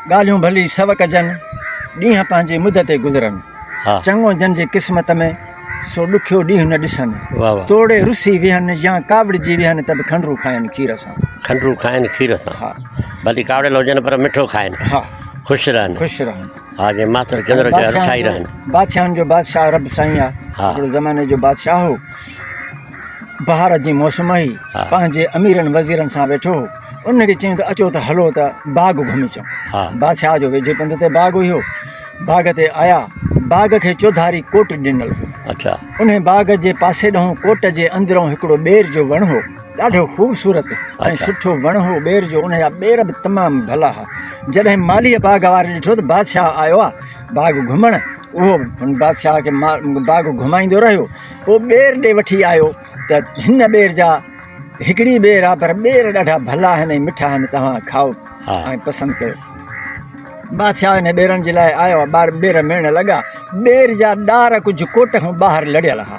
ڳالهيون ڀلي سو ڪجن، ڏينهن پنهنجي مد تي گذرن. چڱو جن جي قسمت ۾، سو ڏکيو ڏينهن نه ڏسن. توڙي رسي ويهن يا ڪاوڙجي ويهن ته به کنڊرو کائن کير سان. کنڊرو کائن کير سان. ڀلي ڪاوڙيل هجن پر مٺو کائن. خوش رهن. خوش رهن. ها جي ماستر چندر چيو رٺا ئي رهن. بادشاهن جو بادشاهه رب سائين آ. هڪڙو زماني جو بادشاهه هو. بهار جي موسم هئي. پنهنجي اميرن وزيرن سان ويٺو هو. انهن کي چيائين ته اچو ته هلو ته باغ گهمي اچون. بادشاهه جو ويجهي پنڌ تي باغ هيو. باغ تي آيا. باغ کي چوڌاري ڪوٽ ڏنل هو. انهي باغ جي پاسي ڏانهن ڪوٽ جي اندرئون هڪڙو ٻير جو وڻ هو. ڏاڍو خوبصورت ۽ سٺو وڻ هو ٻير جو. ان جا ٻير به تمام ڀلا ها. جڏهن مالهيء باغ واري ڏٺو ته بادشاهه آيو آ باغ گهمڻ، اهو به هن بادشاهه کي باغ گهمائيندو رهيو. پوء ٻير ڏي وٺي آيو ته هن ٻير جا هڪڙي ٻير آ پر ٻير ڏاڍا ڀلا آهن ۽ مٺا آهن توهان کائو ۽ پسند ڪيو. بادشاهه انهن ٻيرن جي لاء آيو ٻار ٻير ميڻ لڳا. ٻير جا ڏار ڪجهه ڪوٽ کان ٻاهر لڙيل ها.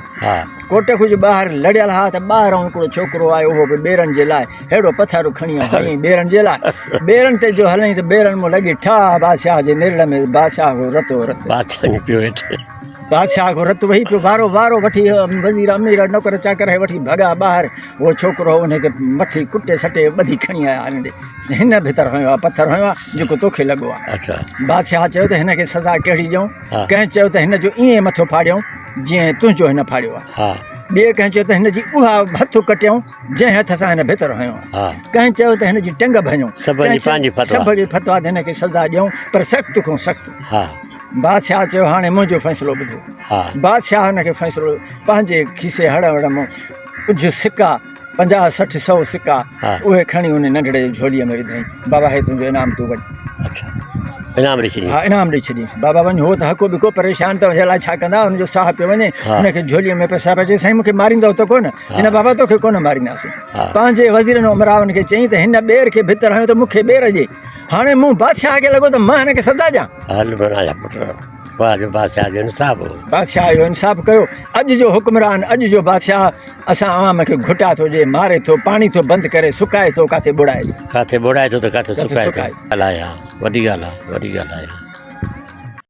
ڪوٽ ڪجهه ٻاهر لڙيل ها ته ٻاهران هڪڙو ڇوڪرو آيو اهو به ٻيرن جي لاء ههڙو پٿر کڻي هنيائين ٻيرن جي لاء. ٻيرن تي جو هليائين ته ٻيرن مان لڳي ٺاهه بادشاهه جي نرڙ ۾ بادشاهه کان رتو رت. بادشاهه پيو هيٺ. بادشاهه کان رت وهي پيو وارو وارو وٺي وزير امير نوڪر چاڪر کي وٺي ڀڳا ٻاهر. اهو ڇوڪرو هو ان کي وٺي ڪٽي سٽي ٻڌي کڻي آيا هن ڏي. هن ڀتر هنيو آهي پٿر هنيو آهي جيڪو توکي لڳو آهي. بادشاهه چيو ته هن کي سزا ڪهڙي ڏيون؟ ڪنهن چيو ته هن جو ائين مٿو ڦاڙيون جيئن تنهنجو هن ڦاڙيو آهي. ٻئي ڪنهن چيو ته هن جي اها هٿ ڪٽيون جنهن هٿ سان هن ڀتر هنيو آهي. ڪنهن چيو ته هن جي ٽنگ ڀڃون. سڀ جي پنهنجي فتويٰ. سڀ جي فتويٰ ته هن کي سزا ڏيون پر سخت کان سخت. بادشاهه چيو هاڻي منهنجو فيصلو ٻڌو. بادشاهه هن کي فيصلو پنهنجي کيسي هڙ وڙ مان ڪجهه سڪا 50 60 سو سڪا اهي کڻي ان ننڍڙي جي جهوليء ۾ وڌائين بابا هي تنهنجو انعام تون وڃ. اڇا انعام ڏئي ڇڏيائين. ها انعام ڏئي ڇڏيائين. بابا وڃ هو ته هڪو ٻڪو پريشان ته الائي ڇا ڪندا هن جو ساهه پيو وڃي هن کي جهوليء ۾ پئسا پيا چئي سائين مون کي ماريندؤ ته ڪونه چي نه بابا توکي ڪونه مارينداسين. پنهنجي وزيرن امراون کي چيائين ته هن ٻير کي ڀتر هنيو ته مون کي ٻير ڏي. هاڻي مون بادشاهه کي لڳو ته مان هن کي سزا ڏيان. هل بڻا جا پٽ واهه جو بادشاهه جو انصاف هو. بادشاهه جو انصاف ڪيو. اڄ جو حڪمران اڄ جو بادشاهه اسان عوام کي گهٽا ٿو ڏي، ماري ٿو، پاڻي ٿو بند ڪري، سڪائي ٿو، ڪاٿي ٻوڙائي ٿو. ڪاٿي ٻوڙائي ٿو ته ڪاٿي سڪائي ٿو. ڳالهه آهي ها وڏي ڳالهه آهي وڏي ڳالهه آهي.